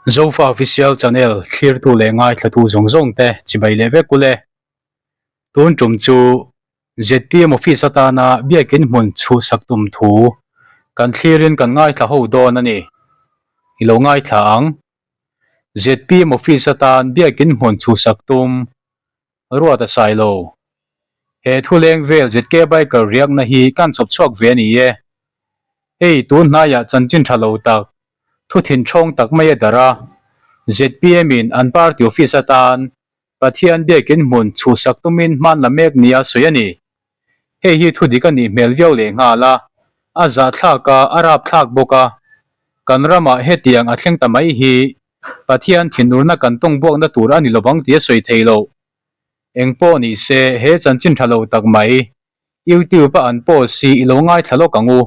Zofa Official Channel thlirtu leh ngaithlatu zawng zawng te chibai leh vek ule. Tun tum chu zpm Office atana biakin hmun chhuhsak tum thu kan thlirin kan ngaithla ho dawn a ni. I lo ngaithla ang. Zpm Office atan biakin hmun chhuhsak tum Ruat a sai lo. He thu leng vel ZK Biker riakna hi kan chawp chhuak ve a ni e. Hei tun hnaiah chanchin tha lo tak, thu thin thawng tak mai a darh a. Zpm in an party office atan Pathian biakin hmun chhuhsak tumin hman la mek nia sawi a ni. Hei hi thu dik a nih hmel viau leh nghal a, a zahthlak a, a rapthlak bawk a. Kan ramah hetiang a thleng ta mai hi Pathian thinurna kan tawng buakna tur a ni lovang tih a sawi thei lo. Eng pawh ni se, he chanchin tha lo tak mai, YouTube a an post hi i lo ngaithla lawk ang u.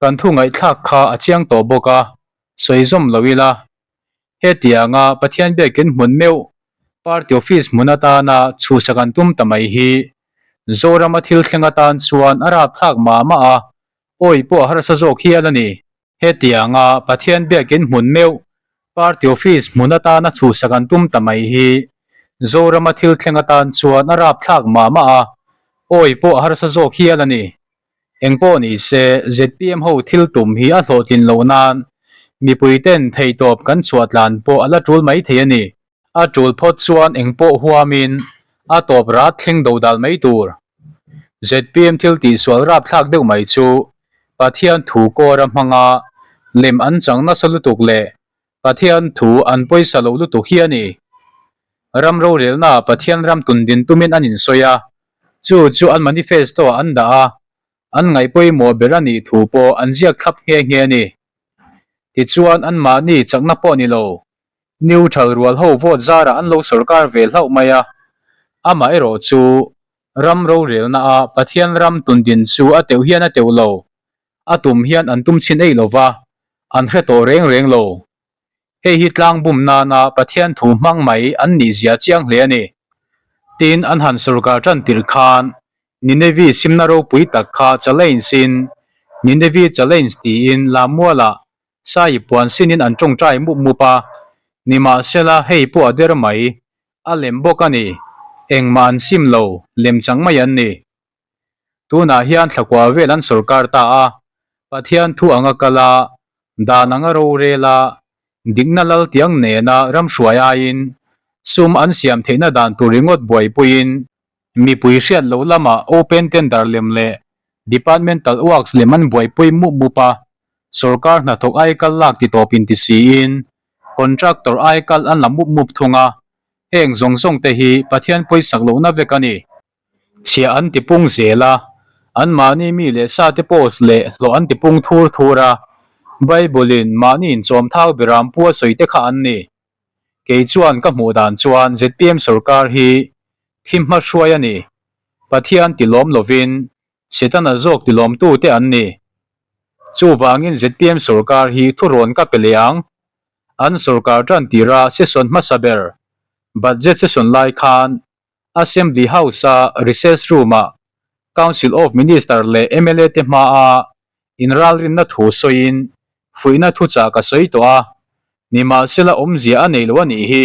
Kan thu ngaihthlak kha a chiang tawh bawk a, sawi zawm lo ila. Hetianga Pathian biakin hmun meuh, party office hmun atana chhuhsak an tum ta mai hi Zorama thil thleng atan chuan a rapthlak mah mah a, awi pawh a harsa zawk hial a ni. Hetianga Pathian biakin hmun meuh, party office hmun atana chhuhsak an tum ta mai hi Zorama thil thleng atan chuan a rapthlak mah mah a, awi pawh a harsa zawk hial a ni. Engpawh ni se, zpm ho thil tum hi a hlawhtlin loh nan mipuiten theihtawp kan chhuah tlan pawh a la tul mai thei a ni. A tul phawt chuan engpawh huamin a tawp rat thleng do dal mai tur. Zpm thil tihsual rapthlak deuh mai chu Pathian thu kawra hmanga lem an chang nasa lutuk leh Pathian thu an pawisa lo lutuk hi a ni. Ram rorelna Pathian ram tundin tumin an insawi a, chu chu an manifesto-ah an dah a, an ngaihpawimawh ber a nih thu pawh an ziak thlap nghe nghe a ni. Tichuan anmahni chakna pawh ni lo, Neutral rual ho vote zarah an lo sorkar ve hlauh mai a, amah erawh chu ram rorelna a Pathian ram tundin chu a teuh hian a teuh lo, a tum hian an tum chhin eih lova, an hre tawh reng reng lo. Hei hi tlang bum nana Pathian thu hmang mai an nih zia chiang hle a ni. Tin, an han sorkar tan tirh khan Ninevi simna ropui tak kha challenge in Ninevi challenge tiin Lammualah Sai puan sinin an tawngtai mup mup a, nimahsela hei pawh a der mai, a lem bawk a ni, engmah an sim lo, lem chang mai an ni. Tunah hian thlakua vel an sawrkar ta a, Pathian thu anga kal a, dan anga rorel a, dikna lal tiang nena ram hruai aiin sum an siam theihna dan tur ringawt buaipuiin Mipui hriat loh lamah open tender lem leh departmental works lem an buaipui mup mup a, sorkar hnathawk aikal lak ti tawp inti siin contractor aikal an la mup mup thung a, heng zawng zawng te hi Pathian pawisak lohna vek a ni. Chhiah an ti pung zel a, anmahni mi leh sa te post leh hlawh an ti pung thur thur a, Bible in mahni inchawm thau beram pu a sawi te kha an ni. Kei chuan ka hmuh dan chuan zpm sorkar hi thi hma hruai a ni. Pathian ti lawm lovin Setana zawk ti lawmtu te an ni. Chuvangin zpm sorkar hi thurawn ka pe leh ang. An sorkar tan tira session hmasa ber budget session lai khan Assembly House-a recess room-ah Council of Minister leh mla te hmaa inralrinna thu sawiin fuihna thuchah ka sawi tawh a, nimahsela awmzia a nei lo a nih hi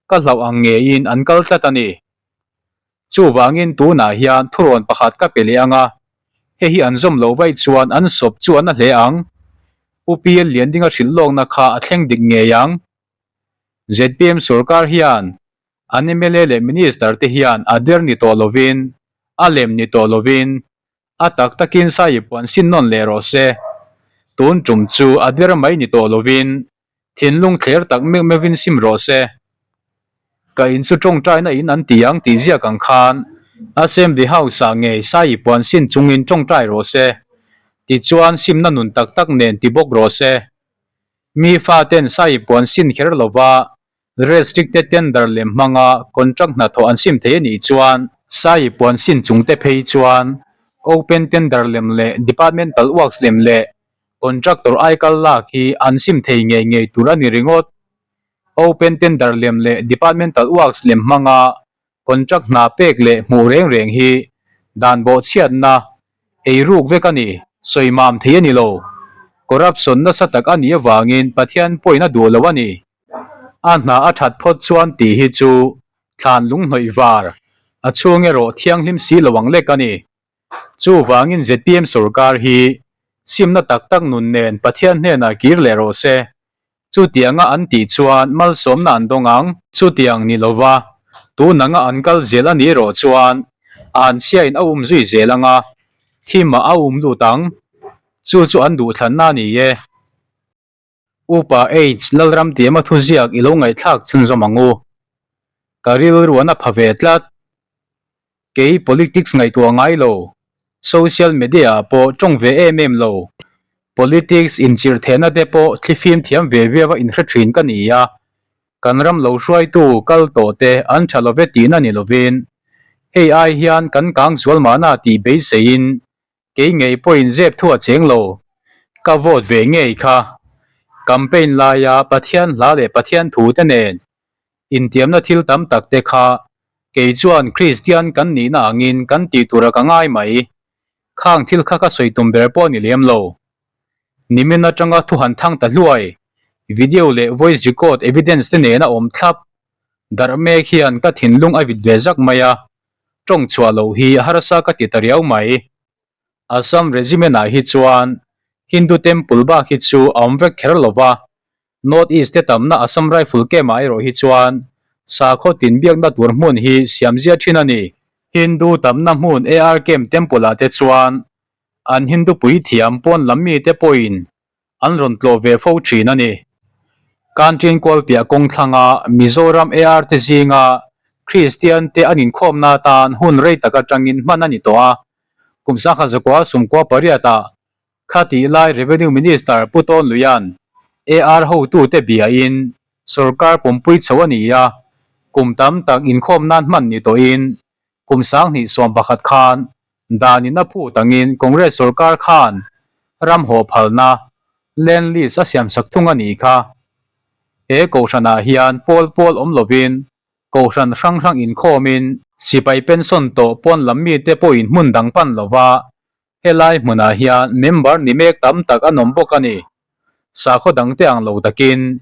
ka hlauh ang ngeiin an kal tlat a ni. Chuvangin tunah hian thurawn pakhat ka pe leh ang a, hei hi an zawm loh vaih chuan an sawp chu an a hle ang. Pu PL Liandinga hrilh lawkna kha a thleng dik ngei ang. Zpm sorkar hian An mla leh Minister te hian a der ni tawh lovin, a lem ni tawh lovin, a tak takin Sai puan sin nawn leh rawh se. Tun tum chu a der mai ni tawh lovin, thinlung thler tak meuh meuhin sim rawh se. Ka in chu tawngtaina in an ti ang tih ziak ang khan Assembly House-ah ngei Sai puan sin chungin tawngtai rawh se. Tichuan simna nun tak tak nen ti bawk rawh se. Mi faten Sai puan sin kher lova Restricted tender lem hmanga contract hnathawh an sim thei a nih chuan Sai puan sin chung te phei chuan open tender lem leh departmental works lem leh contractor aikal lak hi an sim thei ngei ngei tur a ni ringawt. Open tender lem leh departmental works lem hmanga Contract hna pek leh hmuh reng reng hi dan bawhchhiatna ei ruk vek a ni, sawi mam thei a ni lo. Corruption nasa tak a nih avangin Pathian pawhin a duh lo a ni. A hna a that phawt chuan tih hi chu thlan lunghnawih var, a chhung erawh thianghlim si lo ang lek a ni. Chuvangin zpm sorkar hi simna tak tak nun nen Pathian hnenah kir leh rawh se. Chutianga an tih chuan malsawmna an dawng ang. Chutiang ni lova tunanga an kal zel a nih erawh chuan an chhiain a um zui zel ang a, thimah a um lut ang. Chu chu an duhthlanna a ni e. Upa H Lalramtiama thuziak i lo ngaihthlak chhunzawm ang u. Ka rilruan a pha ve tlat. Kei politics ngaihtuah ngai lo, social media ah pawh tawng ve em em lo, politics inchirh thehna te pawh thlifim thiam ve viau a inhre thin ka ni a, kan ram lo hruaitu kal tawh te an tha love tihna ni lovin hei ai hian kan kang zual mahna tih beiseiin Kei ngei pawhin zep thu a cheng lo. Ka vote ve ngei kha. Campaign laia Pathian hla leh Pathian thu te nen intiamna thil tam tak te kha kei chuan Kristian kan nihna angin kan tih tura ka ngai mai. Khang thil kha ka sawi tum ber pawh ni lem lo. Nimin atanga thu han thang ta hluai, video leh voice record evidence te nena awm thlap darh mek hian ka thinlung a vit ve zak mai a. Tawng chhuah loh hi harsa ka ti ta riau mai. Assam Regiment ah hi chuan Hindu temple bak hi chu a awm vek kher lo va, North East te tamna Assam Rifle camp ah erawh hi chuan sakhaw tin biakna tur hmun hi siam zia thin a ni. Hindu tamna hmun AR camp temple ah te chuan an Hindu puithiam pawn lam mite pawhin an rawn tlawh ve fo thin a ni. Kanṭin Kualpiah kawng thlanga Mizoram AR te zinga Kristian te an inkhawmna atan hun rei tak atangin hman a ni tawh a, kum sangha zakua sumkua pariatah khatih lai Revenue Minister Pu Tawn Luia'n AR hotute biain sawrkar pumpui chho a ni a, kum tam tak inkhawm nan hman ni tawhin kum sanghnih 11 khan Danin a phut angin Congress sorkar khan ram haw phalna, land lease, a siamsak thung a nih kha. He kohhranah hian pawl pawl awm lovin kohhran hrang hrang inkhawmin sipai pension tawh pawn lam mite pawhin hmun dang pan lova helai hmunah hian member ni mek tam tak an awm bawk a ni. Sakhaw dangte ang lo takin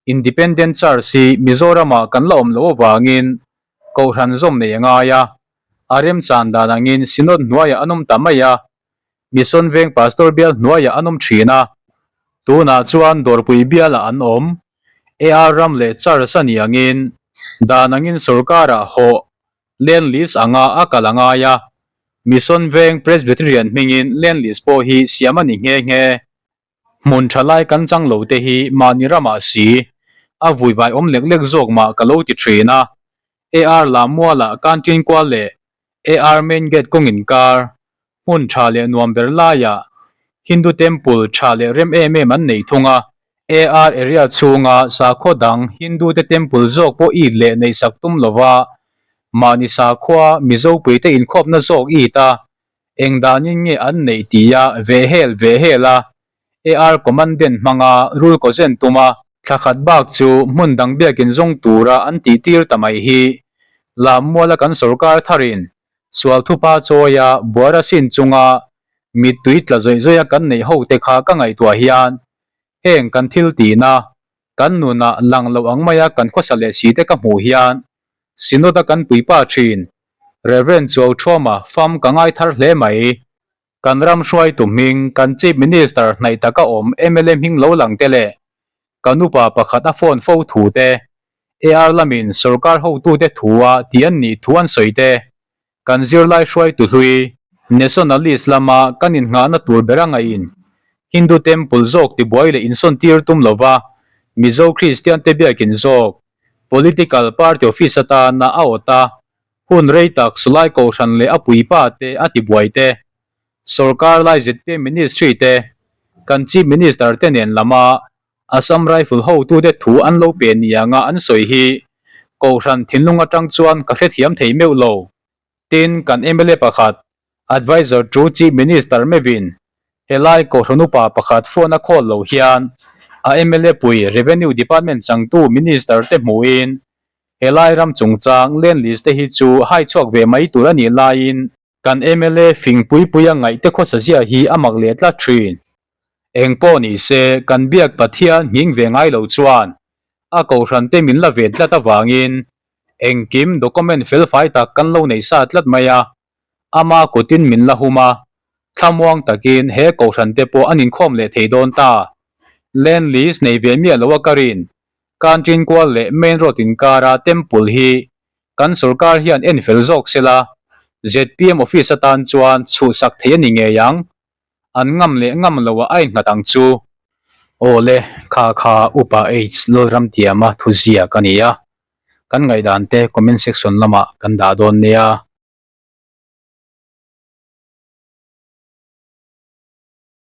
Independent Church hi Mizoramah kan la awm loh avangin Kohhran zawm nei a ngai a, a remchan dan angin Synod hnuaiah an awm ta mai a, Mission Veng Pastor bial hnuaiah an awm thin a, tunah chuan Dawrpui bialah an awm. AR ram leh Church a nih angin dan angin sorkarah hawh Land Lease anga a kal a ngai a, Mission Veng Presbyterian hmingin Land Lease pawh hi siam a ni nghe nghe. Hmun tha lai kan chang lo te hi mahni ramah si, a vui vai awm lek lek zawk mah ka lo ti thin a. AR Lammualah Kantin kual leh AR Main Gate kawng inkar, hmun tha leh nuam ber laiah Hindu Temple tha leh rem em em an nei thung a. AR area chhunga sakhaw dang Hindu te temple zawk pawh it leh neihsak tum lova mahni sakhua Mizo puite inkhawpna zawk it a, Eng danin nge an neih tia ve hel ve hel a, AR Commandant hmanga rul kaw zen tum a, thla khat bak chu hmun dang biakin zawng tura an tih tir ta mai hi Lammuala kan sorkar tharin sual thupa chawia buara sin chunga mittui tla zawih zawih a kan neih ho te kha ka ngaihtuah hian heng kan thil tihna kan nunah lang loh ang maia kan khawsa leh si te ka hmuh hian Synod a kan puipa thin Rev. Chuauṭhuama fam ka ngai thar hle mai. Kan ram hruaitu hming, kan Chief Minister hnaih taka awm mla hming lo lang te leh kan upa pakhat a phone fo thu te, AR lamin sorkar hotute thua ti an nih thu an sawi te, kan zirlai hruaitu hlui, Nationalist lama kan innghahna tur bera ngaihin Hindu Temple zawk tibuai leh insawn tir tum lova Mizo Kristian te biakin zawk Political party office atana a awt a, hun rei tak Sulai Kohhran leh a puipa te a tibuai te, sorkar lai zpm ministry te, kan Chief Minister te nen lama Assam Rifle hotute thu an lo pe ni anga an sawi hi Kohhran thinlung atang chuan ka hrethiam thei meuh lo. Tin, kan mla pakhat Adviser to Chief Minister mevin helai Kohhran upa pakhat phone a call lo hian a mla pui Revenue Department changtu Minister te hmuhin helai ram chungchang land lease te hi chu hai chhuak ve mai tur a nih laiin kan mla fing pui pui a ngaih te khawsa zia hi a mak leh tlat thin. Eng pawh ni se, kan biak Pathian nghing ve ngai lo chuan a kohhran te min la ve tlat avangin engkim document felfai tak kan lo nei sa tlat mai a, ama kutin min la hum a, thlamuang takin he kohhran te pawh an inkhawm leh thei dawn ta. Land lease nei ve miah lo a ka rin, Kanṭin kual leh Main Road inkara Temple hi kan sorkar hian en fel zawk sela, zpm office atan chuan chhuhsak thei a ni ngei ang. An ngam leh ngam lo a ainghat ang chu. Aw le, kha kha Upa H Lalramtiama thuziak a ni a. Kan ngaihdan te comment section lamah kan dah dawn nia.